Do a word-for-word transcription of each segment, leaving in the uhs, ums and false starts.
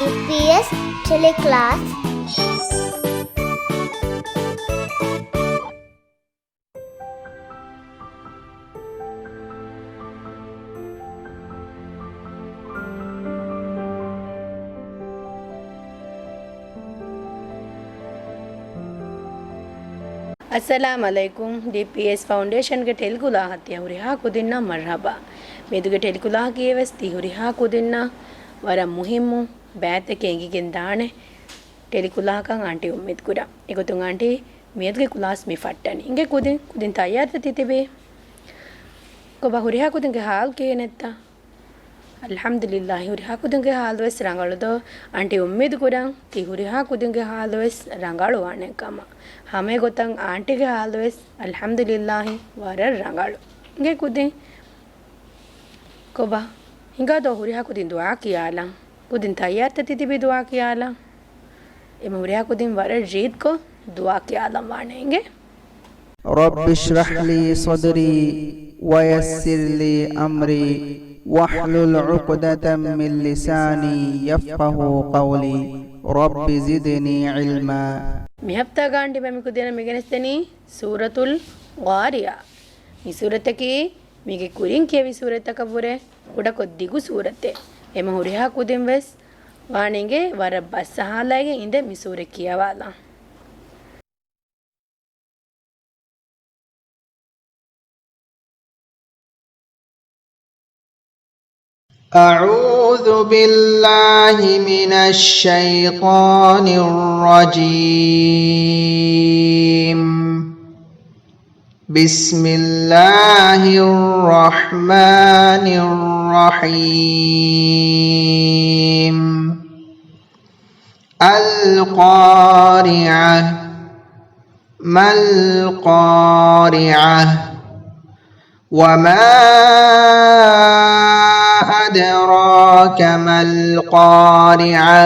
ޑީޕީއެސް ޓެލެކްލާސް. އައްސަލާމް ޢަލައިކުމް. ޑީޕީއެސް ފައުންޑޭޝަންގެ ޓެލެކްލާހަށް ތިޔަ ހުރިހާ ކުދިންނަށް މަރްޙަބާ. މިއަދުގެ ޓެލެކްލާހަކީ ވެސް ތި ހުރިހާ ކުދިންނަށް ވަރަށް މުހިއްމު ބައިތަކެއް އެނގިގެން ދާނެ ޓެލެކްލާހަކަށް އާންޓީ އުއްމީދު ކުރަން. އެގޮތުން އާންޓީ، މިއަދުގެ ކްލާސް މި ފައްޓަނީ. އިނގޭ ކުދިން، ކުދިން ތައްޔާރުތަ ތިތިބީ؟ ކޮބާ ހުރިހާ ކުދިންގެ ޙާލު ކިހިނެއްތަ؟ އަލްޙަމްދުލިއްލާހި، ހުރިހާ ކުދިންގެ ޙާލުވެސް ރަނގަޅުދޯ؟ އާންޓީ އުއްމީދު ކުރަން ތި ހުރިހާ ކުދިންގެ ޙާލުވެސް ރަނގަޅުވާނެ ކަމަށް. ހަމައެގޮތަށް އާންޓީގެ ޙާލުވެސް އަލްޙަމްދުލިއްލާހި ވަރަށް ރަނގަޅު. އިނގޭ ކުދިން، ކޮބާ ހިނގާދޯ ހުރިހާ ކުދިން ދުޢާ ކިޔާލަން. ކުދިން ތައްޔާރުތަ ތިތިބީ ދުޢާ ކިޔާލަން؟ އެމަ ހުރިހާ ކުދިން ވަރަށް ރީތިކޮށް ދުޢާ ކިޔާލަން ވާނެ އިނގޭ. رب اشرح لي صدري ويسر لي أمري واحلل عقدة من لساني يفقهوا قولي. رب زدني علما. މި ހަފްތާގަ އާންޓީ މި ކުދިންނަށް މިގެނެސްދެނީ ސޫރަތުލް ޤާރިޢާ. މި ސޫރަތަކީ މީގެ ކުރިން ކިޔެވި ސޫރަތަކަށްވުރެ ކުޑަކޮށް ދިގު ސޫރަތެއް. އެމަ ހުރިހާ ކުދިން ވެސް ވާނެ އިނގޭ ވަރަށް ބަސްއަހާލައިގެން އިނދެ މި ސޫރަތް ކިޔަވާލަން. أعوذ بالله من الشيطان الرجيم. بسم الله الرحمن الرحيم. القارعة. ما القارعة؟ وما أدراك ما القارعة؟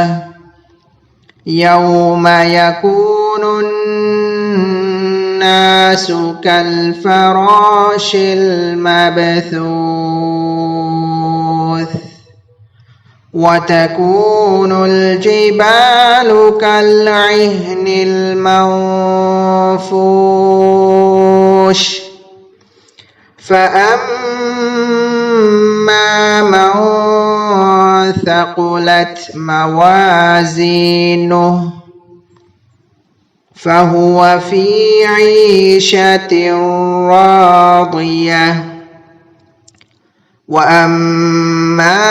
يوم يكون الناس كالفراش المبثوث. وتكون الجبال كالعهن المنفوش. فأما من ثقلت موازينه فهو في عيشة راضية. وأما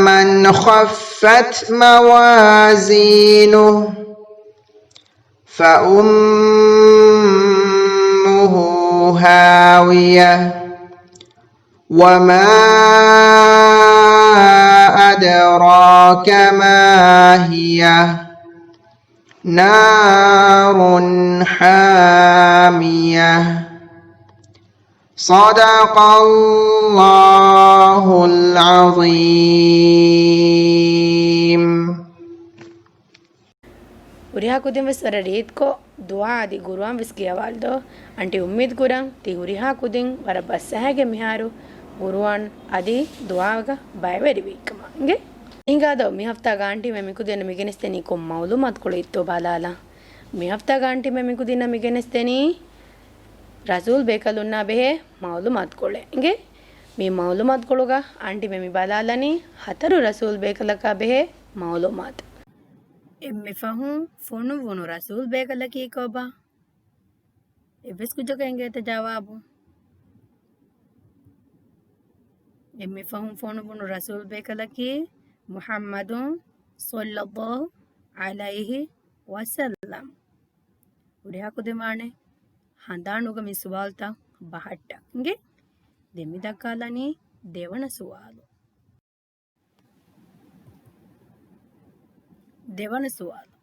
من خفت موازينه فأمه هاوية. وما أدراك ما هي. نار حامية. صدق الله العظيم. ހުރިހާ ކުދިން ވެސް ވަރަށް ރީތިކޮށް ދުޢާ އަދި ޤުރުއާން ވެސް ކިޔަވާލަދޯ. އަންޓި އުއްމީދު ކުރަން ތި ހުރިހާ ކުދިން ވަރަށް ބަސްއަހައިގެން މިހާރު ޤުރުއާން އަދި ދުޢާގަ ބައިވެރިވީ ކަމަށް އިނގޭ. ހިނގާދޯ މި ހަފްތާގަ އަންޓީމެ މިކުދިންނަށް މިގެނެސްދެނީ ކޮން މަޢުލޫމާތުކޮޅެއްތޯ ބަލާލަން. މި ހަފްތާގަ އަންޓީމެ މިކުދިންނަށް މިގެނެސްދެނީ ރަސޫލް ބޭކަލުންނާ ބެހޭ މަޢުލޫމާތުކޮޅެއް އިނގޭ. މި މަޢުލޫމާތުކޮޅުގަ އަންޓީމެ މި ބަލާލަނީ ހަތަރު ރަސޫލް ބޭކަލަކާ ބެހޭ މަޢުލޫމާތު. އެންމެ ފަހުން ފޮނުއްވުނު ރަސޫލް ބޭކަލަކީ ކޮބާ؟ އެއްވެސް ކުއްޖަކަށް އެނގޭތަ ޖަވާބު؟ އެންމެ ފަހުން ފޮނުއްވުނު ރަސޫލް ބޭކަލަކީ މުޙައްމަދު ޞައްލައްލާހު ޢަލައިހި ވަސައްލަމް. ހުރިހާ ކުދިން ވާނެ ހަނދާނުގަ މި ސުވާލުތައް ބަހައްޓަން އިނގޭ. ދެން މި ދައްކާލަނީ ދެވަނަ ސުވާލު. ދެވަނަ ސުވާލު.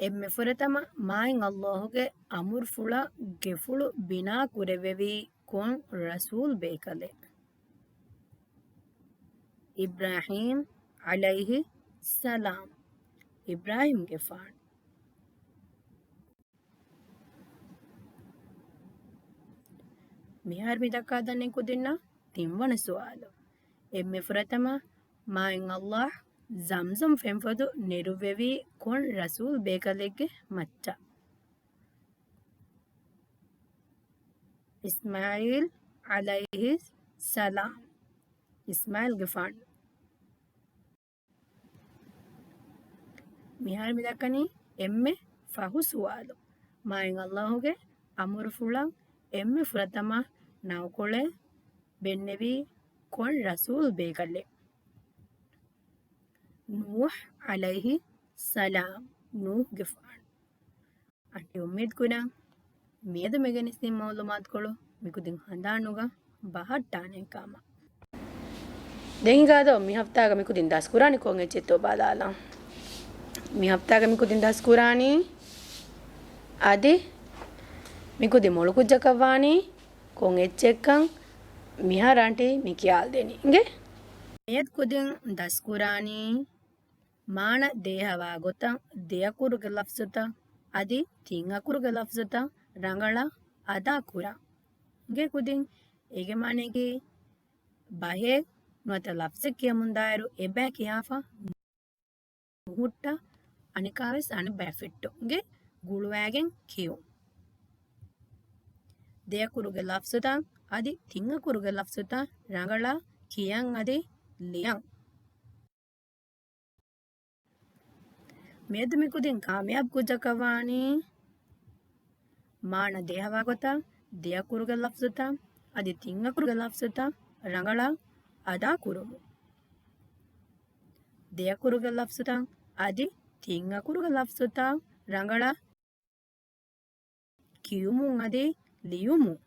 އެންމެ ފުރަތަމަ މާތް ﷲ ގެ އަމުރުފުޅަށް ގެފުޅު ބިނާ ކުރެވެވީ ކޮން ރަސޫލް ބޭކަލެއް؟ އިބްރާހީމް ޢަލައިހިއްސަލާމް، އިބްރާހީމްގެފާނު. މިހާރު މި ދައްކާދަނީ ކުދިންނަށް ތިންވަނަ ސުވާލު. އެންމެ ފުރަތަމަ މާތް ﷲ ޒަމްޒަމް ފެންފޮދު ނެރުއްވެވީ ކޮން ރަސޫލް ބޭކަލެއްގެ މައްޗަށް؟ އިސްމާޢީލް ޢަލައިހިއްސަލާމް. އިސްމާޢީލްގެފާނު. މިހާރު މިދައްކަނީ އެންމެ ފަހު ސުވާލު. މާތް ﷲ ގެ އަމުރުފުޅަށް އެންމެ ފުރަތަމަ ނައުކޮޅެއް ބެންނެވީ ކޮން ރަސޫލް ބޭކަލެއް؟ ނޫޙް ޢަލައިހިއްސަލާމް، ނޫޙްގެފާނު. އަންޓި އުއްމީދު ކުރަން މިއަދު މިގެނެސްދިން މަޢުލޫމާތުކޮޅު މިކުދިން ހަނދާނުގަ ބަހައްޓާނެ ކަމަށް. ދެން ހިނގާދޯ މި ހަފްތާގަ މިކުދިން ދަސްކުރާނީ ކޮން އެއްޗެއްތޯ ބަލާލަން. މި ހަފްތާގަ މިކުދިން ދަސްކުރާނީ އަދި މިކުދި މޮޅު ކުއްޖަކަށް ވާނީ ކޮން އެއްޗެއްކަން މިހާރު އަންޓީ މި ކިޔާލަދޭނީ އިނގޭ. މިއަދު ކުދިން ދަސްކުރާނީ މާނަ ދޭހަވާ ގޮތަށް ދެއަކުރުގެ ލަފްޒުތައް އަދި ތިން އަކުރުގެ ލަފްޒުތައް ރަނގަޅަށް އަދާ ކުރަން. އިނގޭ ކުދިން އޭގެ މާނައަކީ ބަހެއް ނުވަތަ ލަފްޒެއް ކިޔަމުންދާއިރު އެބައި ކިޔާފަ ނުހުއްޓާ އަނެކާވެސް އަނެއްބައި ފެއްޓުން. އިނގޭ ގުޅުވައިގެން ކިޔުން. ދެއަކުރުގެ ލަފްޒުތައް އަދި ތިންއަކުރުގެ ލަފްޒުތައް ރަނގަޅަށް ކިޔަން އަދި ލިޔަން. މިއަދު މިކުދިން ކާމިޔާބު ކުއްޖަކަށް ވާނީ މާނަ ދޭހަވާ ގޮތަށް ދެއަކުރުގެ ލަފްޒުތައް އަދި ތިންއަކުރުގެ ލަފްޒުތައް ރަނގަޅަށް އަދާ ކުރުމުން. ދެއަކުރުގެ ލަފްޒުތައް އަދި ތިންއަކުރުގެ ލަފްޒުތައް ރަނގަޅަށް ކިޔުމުން އަދި ލިޔުމުން.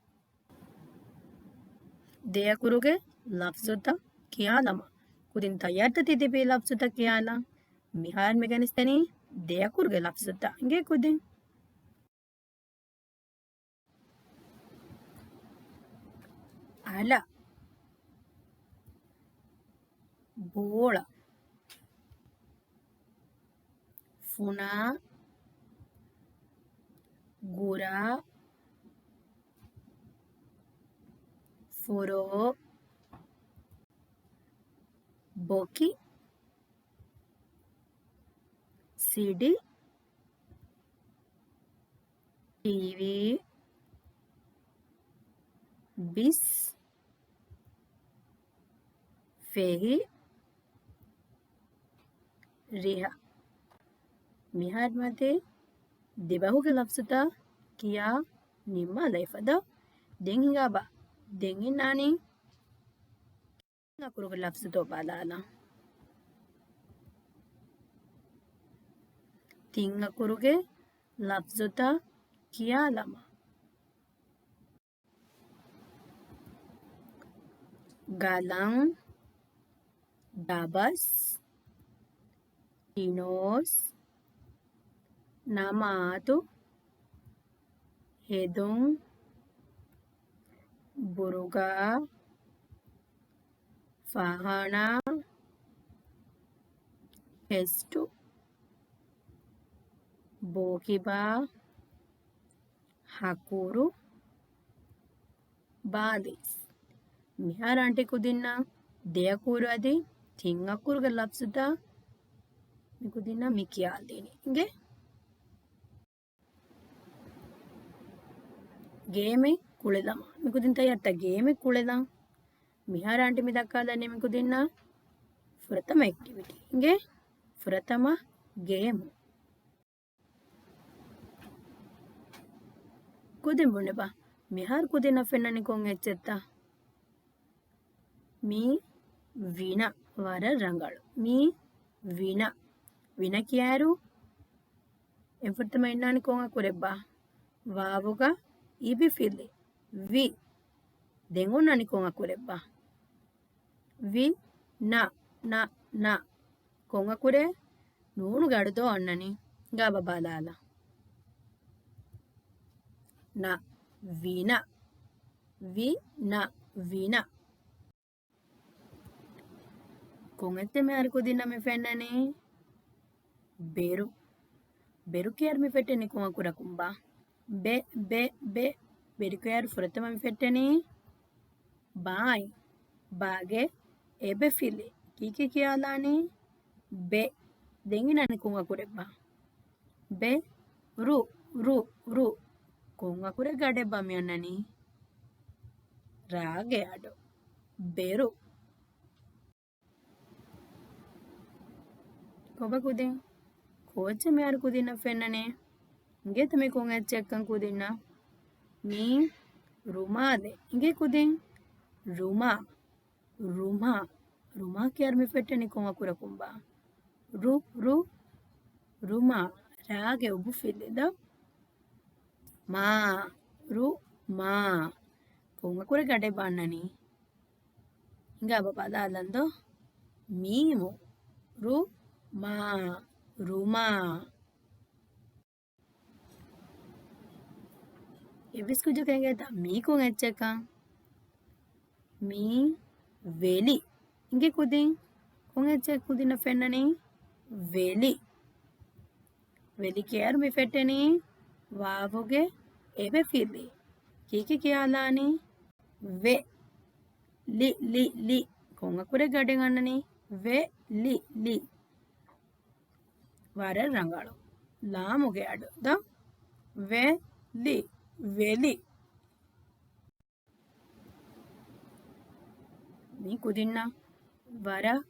ދެއަކުރުގެ ލަފްޒުތައް ކިޔާލަމާ. ކުދިން ތައްޔާރުތަ ތި ތިބީ ލަފްޒުތައް ކިޔާލަން. މިހާރު މިގެނެސްދެނީ ދެއަކުރުގެ ލަފްޒުތައް. އިނގޭ ކުދިން. އަލަށް. ބޯޅަ. ފުނާ. ގުރާ. ފުރޯ. ބޮކި. ސިޑި. ޓީވީ. ބިސް. ފެހި. ރިހަ. މިހާރު މަތި ދިބަހުގެ ލަފްޒުތައް ކިޔާ ނިންމާލައިފަ ދޯ. ދެން ހިނގާބަ. ދެން އިންނާނީ ތިން އަކުރުގެ ލަފްޒުތޯ ބަލާލަން. ތިން އަކުރުގެ ލަފްޒުތައް ކިޔާލަމާ. ގަލަން، ދަބަސް، ޓިނޯސް، ނަމާދު، ހެދުން، ބުރުގާ، ފާހާނާ، ހެސްޓު، ބޯކިބާ، ހަކުރު، ބާލީސް. މިހާރު އަންޓި ކުދިންނަށް ދެއަކުރު އަދި ތިން އަކުރުގެ ލަފްޒުތައް މި ކުދިންނަށް މި ކިޔާލީނީ. އިނގޭ؟ ގޭމެއް ކުޅެލަމާ. މި ކުދިން ތައްޔާރުތަ ގޭމެއް ކުޅެލަން. މިހާރު އަންޓި މި ދައްކާލަނީ މި ކުދިންނަށް ފުރަތަމަ އެކްޓިވިޓީ. އިނގޭ؟ ފުރަތަމަ ގޭމު. ކުދިން ބުނެބަ. މިހާރު ކުދިންނަށް ފެންނަނީ ކޮން އެއްޗެއްތަ؟ މީ ވިނަ. ވަރަށް ރަނގަޅު. މީ ވިނަ. ވިނަ ކިޔާއިރު އެންފުރަތަމަ އިންނާނީ ކޮން އަކުރެއްބާ؟ ވާވުގަ އިބިފިލި. ވި. ދެން އޮންނާނީ ކޮން އަކުރެއްބާ؟ ވި، ނަ، ނަ، ނަ. ކޮން އަކުރެއް؟ ނޫނުގެ އަޑު ދޯ އޮންނަނީ. ހިނގާބަ ބަލާލަ. ނަ، ވިނަ. ވި، ނަ، ވިނަ. ކޮން އެއްޗެއް މިހާރު ކުދިންނަށް މި ފެންނަނީ؟ ބެރު. ބެރު ކިޔާއިރު މި ފެއްޓެނީ ކޮން އަކުރަކުންބާ؟ ބެ، ބެ، ބެ. ބެރު ކިޔާއިރު ފުރަތަމަ މި ފެއްޓެނީ ބާއިން. ބާގެ އެބެފިލި. ކީކޭ ކިޔާލާނީ؟ ބެ. ދެން އިންނާނެ ކޮން އަކުރެއްބާ؟ ބެ، ރު، ރު، ރު. ކޮން އަކުރެއްގެ އަޑެއްބާ މި އަންނަނީ؟ ރާގެ އަޑު. ބެރު. ކޮބާ ކުދިން؟ ކޯއްޗެއް މިހާރު ކުދިންނަށް ފެންނަނީ؟ އިނގޭތަ މީ ކޮން އެއްޗެއްކަން ކުދިންނަށް؟ މީ ރުމާލެއް. އިނގޭ ކުދިން؟ ރުމާ. ރުމާ. ރުމާ ކިޔާއިރު މި ފެއްޓެނީ ކޮން އަކުރަކުންބާ؟ ރު، ރު، ރުމާ. ރާގެ އުބުފިލި ދޯ. މާ، ރު، މާ. ކޮން އަކުރެއްގެ އަޑެއްބާ އަންނަނީ؟ ހިނގާބަ ބަލާލަން ދޯ. މީމު، ރު، މާ، ރުމާ. އެއްވެސް ކުއްޖަކަށް އެނގޭތަ މީ ކޮން އެއްޗެއްކަން؟ މީ ވެލި. އިނގޭ ކުދިން؟ ކޮން އެއްޗެއް ކުދިންނަށް ފެންނަނީ؟ ވެލި. ވެލި ކިޔާއިރު މި ފެއްޓެނީ ވާވުގެ އެވެ ފިލި. ކީކޭ ކިޔާލާނީ؟ ވެ. ލި، ލި، ލި. ކޮން އަކުރެއްގެ އަޑެއް އަންނަނީ؟ ވެ، ލި، ލި. ވަރަށް ރަނގަޅު. ލާމުގެ އަޑު ދޯ. ވެ، ލި، ވެލި. މީ ކުދިންނަށް ވަރަށް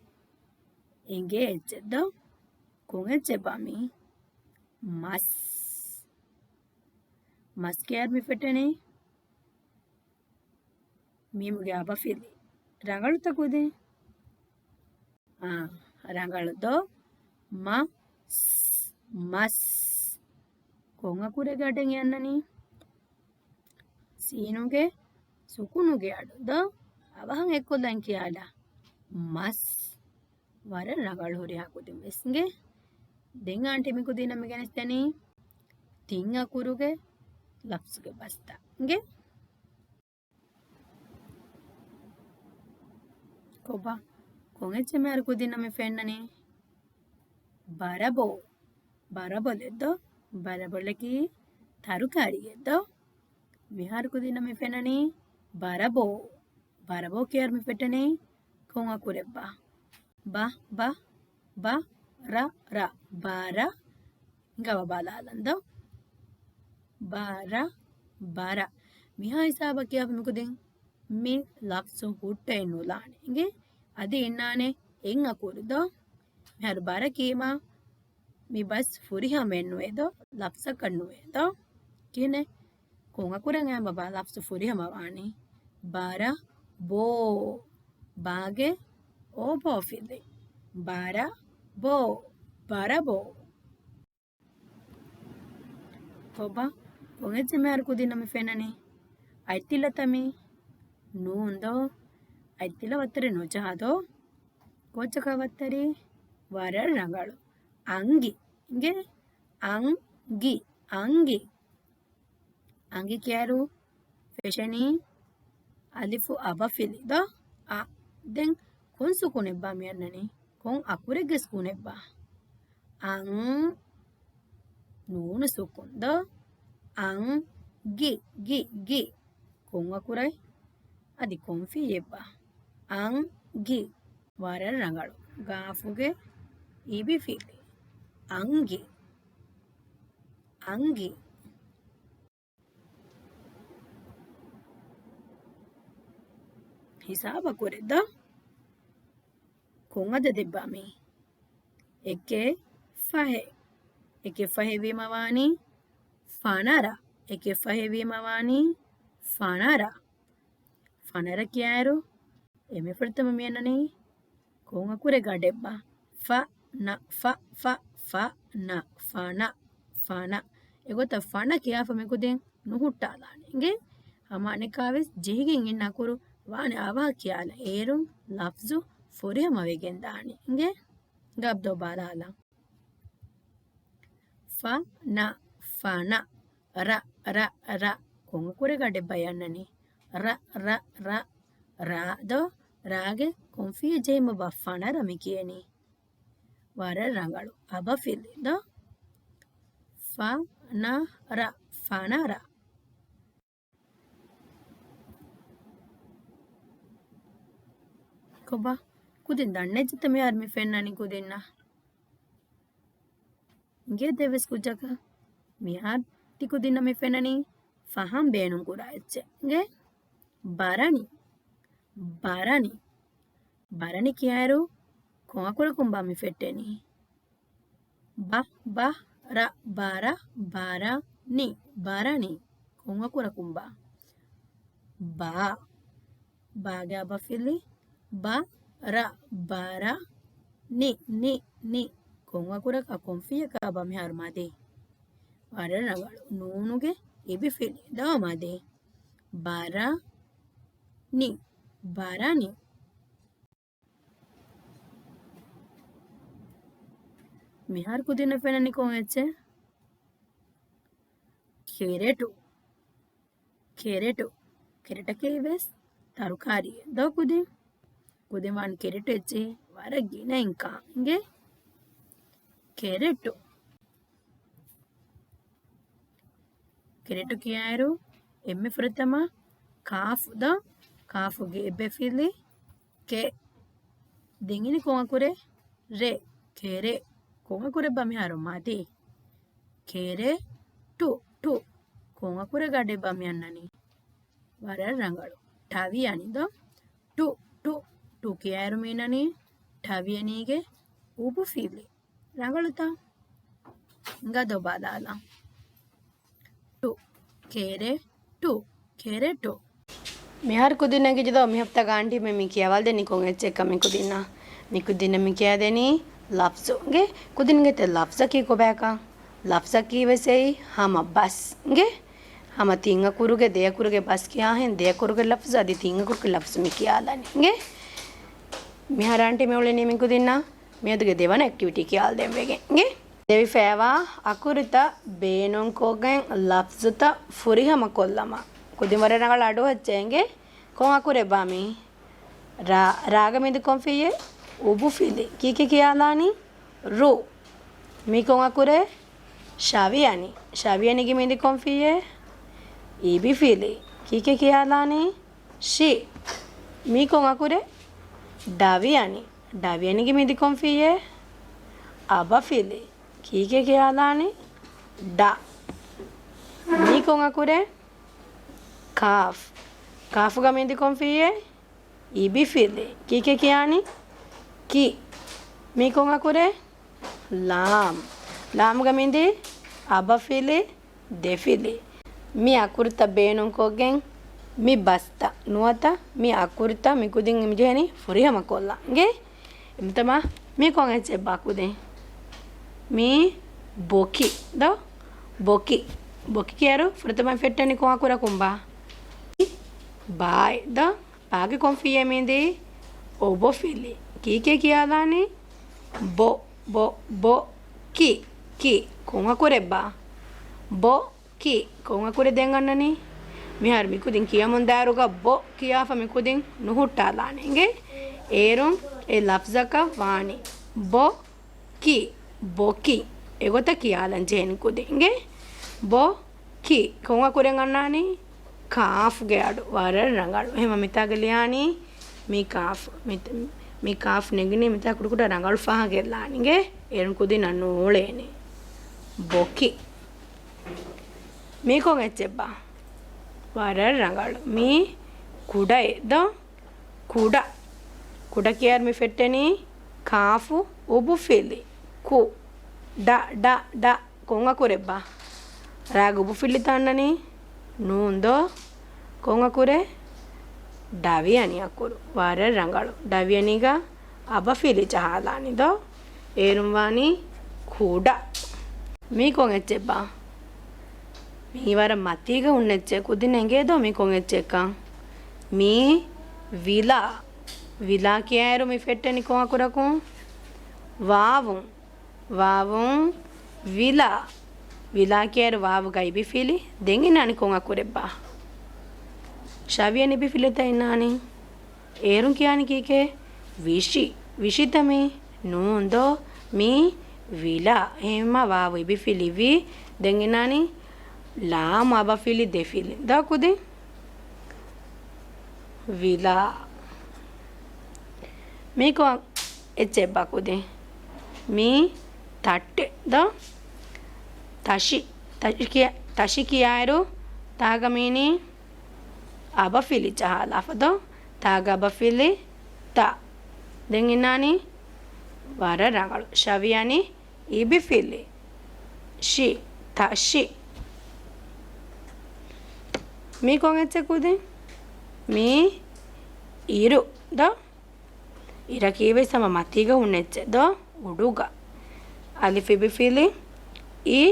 އެނގޭ އެއްޗެއް ދޯ. ކޮން އެއްޗެއްބާ މީ؟ މަސް. މަސް ކިޔާއިރު މި ފެއްޓެނީ މީމުގެ އަބަފިލި. ރަނގަޅުތަ ކުދިން؟ އާ، ރަނގަޅު ދޯ. މަ، ސް، މަސް. ކޮން އަކުރެއްގެ އަޑެއް އަންނަނީ؟ ސީނުގެ ސުކުނުގެ އަޑު ދޯ. އަވަހަށް އެއްކޮށްލަން ކިޔާލާ. މަސް. ވަރަށް ރަނގަޅު ހުރިހާ ކުދިން ވެސް އިނގޭ. ދެން އާންޓީ މި ކުދިންނަށް މި ގެނެސްދެނީ ތިން އަކުރުގެ ލަފްޒުގެ ބަސްތައް އިނގޭ. ކޮބާ؟ ކޮން އެއްޗެއް މިހާރު ކުދިންނަށް މި ފެންނަނީ؟ ބަރަބޯ. ބަރަބޮލެއް ދޯ؟ ބަރަބޮލަކީ ތަރުކާރީއެއް ދޯ؟ މިހާރު ކުދިންނަށް މި ފެންނަނީ ބަރަބޯ. ބަރަބޯ ކިޔާއިރު މި ފެއްޓެނީ ކޮން އަކުރެއްބާ؟ ބަ، ބަ، ބަ، ރަ، ރަ. ބަރަ. ހިނގާބަ ބަލާލަން ދޯ. ބަރަ، ބަރަ. މިހާ ހިސާބަށް ކިޔާފަ މި ކުދިން މި ލަފްޒު ހުއްޓައެއް ނުލާނެ އިނގޭ. އަދި އިންނާނެ އެއް އަކުރު ދޯ. މިހާރު ބަރަ ކީމާ މި ބަސް ފުރިހަމައެއް ނުވޭ ދޯ، ލަފްޒަކަށް ނުވޭ ދޯ. ކިހިނެއް؟ ކޮން އަކުރެއް އައިމަ ބާ ލަފްޒު ފުރިހަމަ ވާނީ؟ ބަރަ، ބޯ. ބާގެ އޯ ބޯ ފިލި. ބަރަ، ބޯ. ބަރަ، ބޯ. ކޮބާ؟ ކޮން އެއްޗެއް މިހާރު ކުދިންނަށް މި ފެންނަނީ؟ އަތްތިލަތަ މީ؟ ނޫން ދޯ. އަތްތިލަ ވައްތަރެއް ނުޖަހާ ދޯ. ކޯއްޗަކާ ވައްތަރީ؟ ވަރަށް ރަނގަޅު. އަންގި. އިނގޭ؟ އަންގި. އަންގި. އަންގި ކިޔާއިރު ފެށެނީ އަލިފު އަބަފިލި ދޯ؟ އަ. ދެން ކޮން ސުކުނެއްބާ މި އަންނަނީ؟ ކޮން އަކުރެއްގެ ސުކުނެއްބާ؟ އަން. ނޫނު ސުކުން ދޯ؟ އަން، ގި، ގި، ގި. ކޮން އަކުރެއް؟ އަދި ކޮން ފިޔެއްބާ؟ އަން، ގި. ވަރަށް ރަނގަޅު. ގާފުގެ އިބިފިލި. އަންގި. އަންގި. ހިސާބަށް ކުރެއް ދޯ؟ ކޮން އަދަދެއްބާ މީ؟ އެކެއް ފަހެއް. އެކެއް ފަހެއް ވީމަ ވާނީ ފަނަރަ. އެކެއް ފަހެއް ވީމަ ވާނީ ފަނަރަ. ފަނަރަ ކިޔާއިރު އެންމެ ފުރަތަމަ މި އަންނަނީ ކޮން އަކުރެއްގެ އަޑެއްބާ؟ ފަ، ނަ، ފަ، ފަ، ފަ، ނަ، ފަނަ، ފަނަ. އެގޮތަށް ފަނަ ކިޔާފަ މި ކުދިން ނުހުއްޓާލާނެ އިނގޭ. ހަމަ އަނެއްކާވެސް ޖެހިގެން އިންނަ އަކުރު ވާނެ އަވަހަށް ކިޔާލަން. އޭރުން ލަފްޒު ފުރިހަމަވެގެން ދާނެ އިނގޭ. ގަބްދޯ ބަލާލަން. ފަ، ނަ، ފަނަ. ރަ، ރަ، ރަ. ކޮން އަކުރެއްގެ އަޑެއްބާ އަންނަނީ؟ ރަ، ރަ، ރަ. ރާ ދޯ؟ ރާގެ ކޮން ފިޔެއް ޖެހީމަ ބާ ފަނަރަ މި ކިޔަނީ؟ ވަރަށް ރަނގަޅު. އަބަފިލި ދޯ؟ ފަ، ނަ، ރަ. ފަނަރަ. ކޮބާ؟ ކުދިން ދަންނައްޖެތަ މިހާރު މި ފެންނަނީ ކުދިންނަށް؟ އިނގޭ ދެވެސް ކުއްޖަކަށް. މިހާރު ތިކުދިންނަށް މި ފެންނަނީ ފަހަން ބޭނުން ކުރާ އެއްޗެއް. އިނގޭ؟ ބަރަނި. ބަރަނި. ބަރަނި ކިޔާއިރު ކޮން އަކުރަކުންބާ މި ފެއްޓެނީ؟ ބަ، ބަ، ރަ، ބަރަ، ބަރަ، ނި، ބަރަނި. ކޮން އަކުރަކުންބާ؟ ބާ. ބާގެ އަބަފިލި ބަ، ރަ، ބަރަ، ނި، ނި، ނި. ކޮން އަކުރަކާ ކޮންފިއްޔަކާބާ މިހާރު މަދީ؟ ވަރަށް ރަނގަޅު. ނޫނުގެ އިބިފިލި ދޯ މަދީ. ބަރަ، ނި، ބަރަނި. މިހާރު ކުދިންނަށް ފެންނަނީ ކޮން އެއްޗެއް؟ ކެރެޓު. ކެރެޓު. ކެރެޓަކީ ވެސް ތަރުކާރީއެއް ދޯ ކުދިން؟ ކުދިން ވާން ކެރެޓު އެއްޗެހި ވަރަށް ގިނައިން ކާން. އިނގޭ؟ ކެރެޓު. ކެރެޓު ކިޔާއިރު އެންމެ ފުރަތަމަ ކާފު ދޯ؟ ކާފުގެ އެބަފިލި ކެ. ދެން އިނީ ކޮން އަކުރެއް؟ ރެ. ކެރެ. ކޮން އަކުރެއްބާ މިހާރު މަދީ؟ ކެރެ، ޓު، ޓު. ކޮން އަކުރެއްގެ އަޑެއްބާ މި އަންނަނީ؟ ވަރަށް ރަނގަޅު. ޓަވިއަނި ދޯ؟ ޓު، ޓު. ޓު ކިޔާއިރު މި އަންނަނީ ޓަވިއަނީގެ އުބުފިލި. ރަނގަޅުތަ؟ އިނގާ ދޯ ބަލާލަން. ޓު. ކެރެ، ޓު. ކެރެޓު. މިހާރު ކުދިން ނެގިއްޖެ ދޯ؟ މި ހަފްތާގަ އާންޓީމެން މި ކިޔަވާލަދެނީ ކޮން އެއްޗެއްކަން މި ކުދިންނަށް؟ މި ކުދިންނަށް މި ކިޔަވާދެނީ ލަފްޒު. އިނގޭ؟ ކުދިން އިނގޭތަ ލަފްޒަކީ ކޮބާކަން؟ ލަފްޒަކީ ވެސް އެއީ ހަމަ ބަސް. އިނގޭ؟ ހަމަ ތިން އަކުރުގެ، ދެ އަކުރުގެ ބަސް ކިޔާހެން، ދެ އަކުރުގެ ލަފްޒު އަދި ތިން އަކުރުގެ ލަފްޒު މި ކިޔާލަނީ. އިނގޭ؟ މިހާރު އާންޓީ މި އުޅެނީ މި ކުދިންނަށް މިއަދުގެ ދެވަނަ އެކްޓިވިޓީ ކިޔާލަދޭން ވެގެން. އިނގޭ؟ ދެވިފައިވާ އަކުރުތައް ބޭނުންކޮށްގެން ލަފްޒުތައް ފުރިހަމަކޮށްލަމާ. ކުދިން ވަރަށް ރަނގަޅަށް އަޑުއައްޗޭ. އިނގޭ؟ ކޮން އަކުރެއްބާ މީ؟ ރާ. ރާގަ މިދި ކޮން ފިއްޔެއް؟ އުބުފިލި. ކީކޭ ކިޔާލާނީ؟ ރު. މީ ކޮން އަކުރެއް؟ ޝަވިއަނި. ޝަވިއަނިގެ މިދި ކޮން ފިއްޔެއް؟ އިބިފިލި. ކީކޭ ކިޔާލާނީ؟ ޝި. މީ ކޮން އަކުރެއް؟ ޑަވިއަނި. ޑަވިއަނިގެ މިދި ކޮން ފިއްޔެއް؟ އަބަފިލި. ކީކޭ ކިޔާލާނީ؟ ޑަ. މީ ކޮން އަކުރެއް؟ ކާފް. ކާފުގަ މިދި ކޮން ފިއްޔެއް؟ އިބިފިލި. ކީކޭ ކިޔާނީ؟ ކި. މީ ކޮން އަކުރެއް؟ ލާމް. ލާމްގަ މިދި އަބަފިލި ދެފިލި. މި އަކުރުތައް ބޭނުންކޮށްގެން މި ބަސްތައް ނުވަތަ މި އަކުރުތައް މި ކުދިން މި ޖެހެނީ ފުރިހަމަކޮށްލާ. އިނގޭ؟ އެމްތަމާ މީ ކޮން އެއްޗެއްބާ ކުދިން؟ މީ ބޮކި ދޯ؟ ބޮކި. ބޮކި ކިޔާއިރު ފުރަތަމަ ފެއްޓެނީ ކޮން އަކުރަކުންބާ؟ ބާއި ދޯ؟ ބާގެ ކޮން ފިއްޔެއް މިދީ؟ އޮބޮފިލި. ކީކޭ ކިޔާލާނީ؟ ބޮ، ބޮ، ބޮ، ކި، ކި. ކޮން އަކުރެއްބާ؟ ބޮ، ކި. ކޮން އަކުރެއް ދެން އަންނަނީ؟ މިހާރު މި ކުދިން ކިޔަމުން ދާއިރުގަ ބޮ ކިޔާފަ މި ކުދިން ނުހުއްޓާލާނެ. އިނގޭ؟ އޭރުން އެ ލަފްޒަކަށް ވާނީ ބޮ، ކި، ބޮކި. އެގޮތަށް ކިޔާލަން ޖެހެނީ ކުދިން. އިނގޭ؟ ބޮ، ކި. ކޮން އަކުރެއް އަންނާނީ؟ ކާފްގެ އަޑު. ވަރަށް ރަނގަޅު. އެހެންވީމަ މިތާގަ ލިޔާނީ މީ ކާފް. މި، މި ކާފް ނެގިނީ މިތާ ކުޑަކުޑަ ރަނގަޅު ފަހަށް ގެއްލާނީ. އިނގޭ؟ އޭރުން ކުދިންނަށް ނޫޅޭނެ. ބޮކި. މީ ކޮން އެއްޗެއްބާ؟ ވަރަށް ރަނގަޅު. މީ ކުޑައެއް ދޯ؟ ކުޑަ. ކުޑަ ކިޔާއިރު މި ފެއްޓެނީ ކާފު އުބުފިލި. ކު. ޑަ، ޑަ، ޑަ. ކޮން އަކުރެއްބާ؟ ރާގެ އުބުފިލިތައް އަންނަނީ؟ ނޫން ދޯ؟ ކޮން އަކުރެއް؟ ޑަވިއަނި އަކުރު. ވަރަށް ރަނގަޅު. ޑަވިއަނީގަ އަބަފިލި ޖަހާލާނީ ދޯ؟ އޭރުން ވާނީ ކުޑަ. މީ ކޮން އެއްޗެއްބާ؟ މީ ވަރަށް މަތީގަ ހުންނަ އެއްޗެއް. ކުދިން އެނގޭ ދޯ މީ ކޮން އެއްޗެއްކަން؟ މީ ވިލާ. ވިލާ ކިޔާއިރު މި ފެއްޓެނީ ކޮން އަކުރަކުން؟ ވާވުން. ވާވުން ވިލާ. ވިލާ ކިޔާއިރު ވާވުގަ އިބިފިލި. ދެން އިންނާނީ ކޮން އަކުރެއްބާ؟ ޝަވިޔަނި އިބިފިލިތައް އިންނާނީ. އޭރުން ކިޔާނީ ކީކޭ؟ ވިޝި. ވިޝިތަ މީ؟ ނޫން ދޯ؟ މީ ވިލާ. އެހެންވީމަ ވާވު އިބިފިލި ވި. ދެން އިންނާނީ ލާމް އަބަފިލި ދެފިލި. ދޯ ކުދިން؟ ވިލާ. މީ ކޮން އެއްޗެއްބާ ކުދިން؟ މީ ތައްޓެއް ދޯ؟ ތަށި. ތަށި ކިޔާ، ތަށި ކިޔާއިރު ތާގަ މީނީ އަބަފިލި ޖަހާލާފަ ދޯ. ތާގަ އަބަފިލި ތަ. ދެން އިންނާނީ ވަރަށް ރަނގަޅު. ޝަވިޔަނި އިބިފިލި. ޝި. ތަށި. މީ ކޮން އެއްޗެއް ކުދިން؟ މީ އިރު ދޯ. އިރަކީ ވެސް ހަމަ މަތީގަ ހުންނަ އެއްޗެއް ދޯ. އުޑުގަ. އަލިފް އިބިފިލި އި،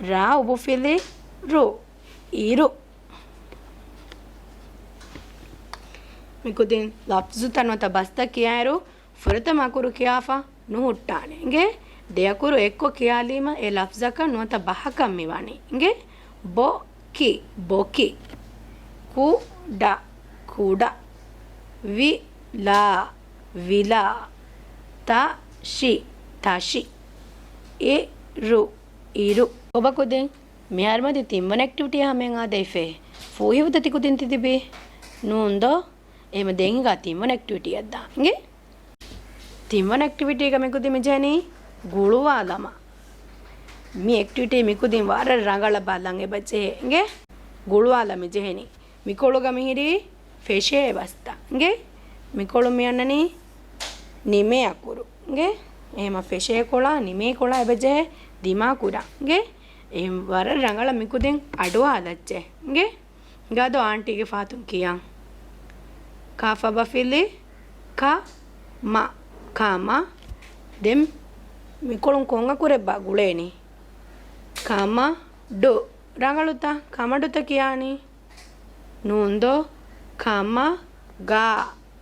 ރާ އުބުފިލި ރު. އިރު. މިކުދިން ލަފްޒުތައް ނުވަތަ ބަސްތައް ކިޔާއިރު ފުރަތަމަ އަކުރު ކިޔާފަ ނުހުއްޓާނެ. އިނގޭ؟ ދެ އަކުރު އެއްކޮށް ކިޔާލީމަ އެ ލަފްޒަކަށް ނުވަތަ ބަހަކަށް މިވަނީ. އިނގޭ؟ ބޮ ކި، ބޮކި. ކުޑަ، ކުޑަ. ވި ލާ، ވިލާ. ތަ ޝި، ތަށި. އި ރު، އިރު. ކޮބާ ކުދިން؟ މިހާރު މަތި ތިންވަނަ އެކްޓިވިޓީ ހަމައަށް އާދެ އިފޭ. ފޫހިފުތަ ތި ކުދިން ތި ތިބީ؟ ނޫން ދޯ؟ އެހެމަ ދެން ހިނގާ ތިންވަނަ އެކްޓިވިޓީއަށް ދާން. އިނގޭ؟ ތިންވަނަ އެކްޓިވިޓީގަ މިކުދިން މިޖެހެނީ ގުޅުވާލަމާ. މި އެކްޓިވިޓީ މިކުދިން ވަރަށް ރަނގަޅަށް ބަލަން އެބަޖެހޭ. އިނގޭ؟ ގުޅުވާލަ މިޖެހެނީ. މިކޮޅުގަ މިހިރީ ފެށޭ ބަސްތައް. އިނގޭ؟ މިކޮޅު މިއަންނަނީ ނިމޭ އަކުރު. އިނގޭ؟ އެހެމަ ފެށޭ ކޮޅާ، ނިމޭ ކޮޅާ އެބަޖެހޭ ދިމާ ކުރަން. އިނގޭ؟ އެހެން ވަރަށް ރަނގަޅަށް މިކުދިން އަޑުއާލައްޗޭ. އިނގޭ؟ ހިނގާދޯ އާންޓީގެ ފަހަތުން ކިޔަން. ކާފަ ބަފިލި ކަ، މަ، ކަމަ. ދެން މިކޮޅުން ކޮން އަކުރެއްބާ ގުޅޭނީ؟ ކަމަޑު. ރަނގަޅުތަ؟ ކަމަޑުތަ ކިޔާނީ؟ ނޫން ދޯ؟ ކަމަގާ.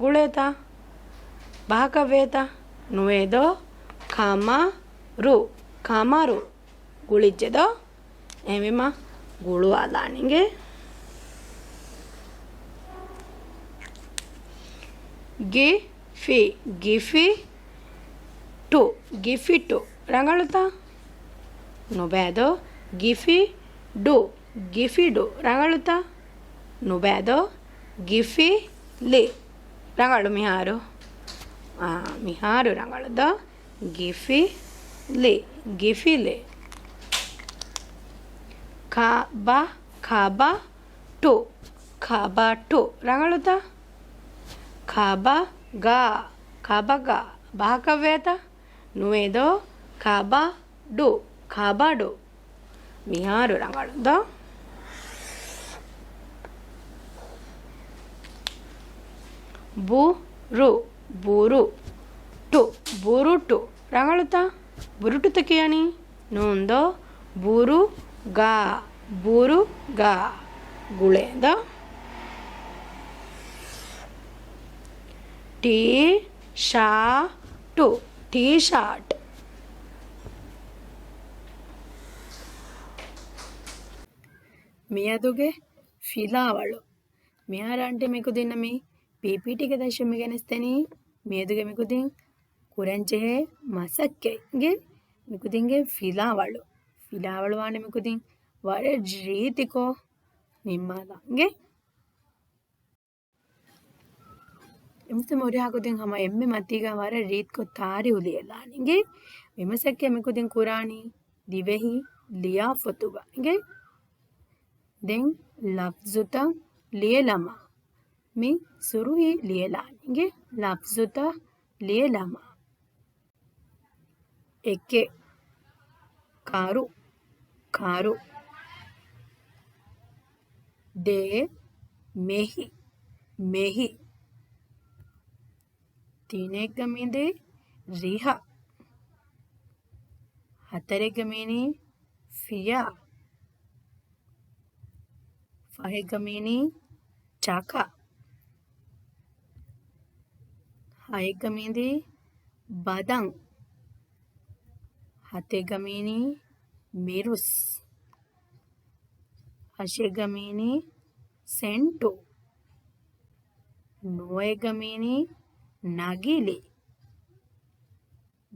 ގުޅޭތަ؟ ބަހަކަށް ވޭތަ؟ ނުވޭ ދޯ؟ ކަމަރު. ކަމަރު. ގުޅިއްޖެ ދޯ؟ އެހެންވީމަ ގުޅުވާލާނެ. އިނގޭ؟ ގި، ފި، ގިފި، ޓު، ގިފިޓު. ރަނގަޅުތަ؟ ނުބައި ދޯ؟ ގިފި، ޑު، ގިފިޑު. ރަނގަޅުތަ؟ ނުބައި ދޯ؟ ގިފި، ލި. ރަނގަޅު މިހާރު. އާ، މިހާރު ރަނގަޅު ދޯ؟ ގިފިލި، ގިފިލި. ކަބަ، ކަބަ، ޓު، ކަބަޓު. ރަނގަޅުތަ؟ ކަބަގާ، ކަބަގާ. ބަހަކަށް ވޭތަ؟ ނުވޭ ދޯ؟ ކަބަޑު، ކަބަޑު. މިހާރު ރަނގަޅު ދޯ؟ ބުރު، ބުރު، ޓު، ބުރުޓު. ރަނގަޅުތަ؟ ބުރުޓުތަ ކިޔަނީ؟ ނޫން ދޯ؟ ބުރުގާ، ބުރުގާ. ގުޅޭ ދޯ؟ ޓީ، ޝާ، ޓު، ޓީޝާޓް. މިއަދުގެ ފިލާވަޅު. މިހާރު އަންޓި މިކުދިންނަށް މި ޕީޕީޓީގެ ދަށުން މި ގެނެސްދެނީ މިއަދުގެ މިކުދިން ކުރަންޖެހޭ މަސައްކަތްގެ މިކުދިންގެ ފިލާވަޅު. ފިލާވަޅު ވާނެ މިކުދިން ވަރަށް ރީތިކޮށް ނިންމާލަންގެ. އެމްސެ މުރިހާ ކުދިން ހަމަ އެންމެ މަތީގަ ވަރަށް ރީތިކޮށް ތާރީހު ލިޔެލާނެގެ. މިމަސައްކަތް މިކުދިން ކުރާނީ ދިވެހި ލިޔާފޮތުގަ އިނގޭ. ދެން ލަފްޒުތައް ލިޔެލަމާ. މި ސުރުހީ ލިޔެލާނެގެ. ލަފްޒުތައް ލިޔެލަމާ. އެކެއް، ކަރު، ކަރު. ދޭ، މެހި، މެހި. ތިނެއްގަ މިދި، ރިހަ. ހަތަރެއްގަ މިނި، ފިޔާ. ފަހެއްގަ މިނި، ޗަކަ. ހައެއްގަ މިނި، ބަދަން. ހަތެއްގަ މިނި، މިރުސް. ހަށެއްގަ މިނި، ސެންޓު. ނުވައެއްގަ މިނި، ނަގިލި.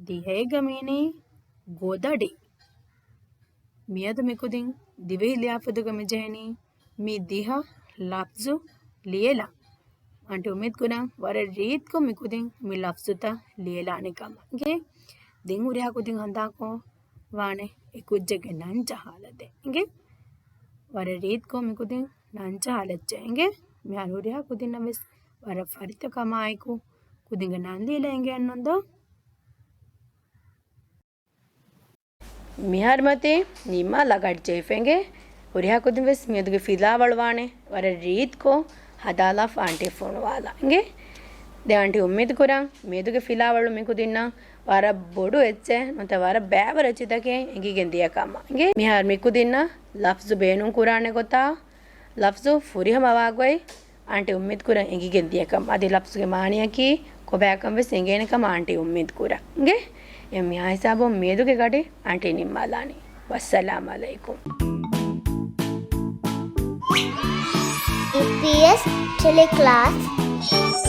ދިހައެއްގަ މިނި، ގޮދަޑި. މިއަދު މިކުދިން ދިވެހި ލިޔާފޮތުގަ މިޖެހެނީ މި ދިހަ ލަފްޒު ލިޔެލަން. އަންޓި އުއްމީދު ކުރަން ވަރަށް ރީތިކޮށް މިކުދިން މި ލަފްޒުތައް ލިޔެލާނެ ކަމަށް. އިނގޭ؟ ދެން ހުރިހާ ކުދިން ހަނދާންކޮށް ވާނެ އެ ކުއްޖެއްގެ ނަން ޖަހާލަދޭ. އިނގޭ؟ ވަރަށް ރީތިކޮށް މި ކުދިން ނަން ޖަހާލައްޗޭ. އިނގޭ؟ މިހާރު ހުރިހާ ކުދިންނަށް ވެސް ވަރަށް ފަރިތަކަމާއެކު ކުދިންގެ ނަން ލީލަ އިނގޭންނުން ދޯ؟ މިހާރު މަތީ ނިންމާލާ ގަޑި ޖެހިފަ އިނގޭ. ހުރިހާ ކުދިން ވެސް މިއަދުގެ ފިލާވަޅު ވާނެ ވަރަށް ރީތިކޮށް ހަދާލާފަ އާންޓީ ފޮނުވާލާ. އިނގޭ؟ ދެން އާންޓީ އުއްމީދު ކުރަން މިއަދުގެ ފިލާވަޅު މި ކުދިންނަށް ވަރަށް ބޮޑު އެއްޗެއް ނުވަތަ ވަރަށް ބައިވަރު އެއްޗެއް ދެކެ އެނގިގެން ދިޔަ ކަމަށް. އިނގޭ؟ މިހާރު މި ކުދިންނަށް ލަފްޒު ބޭނުން ކުރާނެ ގޮތާ ލަފްޒު ފުރިހަމަވާ ގޮތް އާންޓީ އުއްމީދު ކުރަން އެނގިގެން ދިޔަ ކަމަށް. އަދި ލަފްޒުގެ މާނަޔަކީ ކޮބާކަން ވެސް އެނގޭނެ ކަމަށް އާންޓީ އުއްމީދު ކުރަން. އިނގޭ؟ އެ މިހާ ހިސާބުން މިއަދުގެ ގަޑި އާންޓީ ނިންމާލާނީ. ވައްސަލާމް އަލައިކުމް. އީޕީއެސް ޓެލެކްލާސް.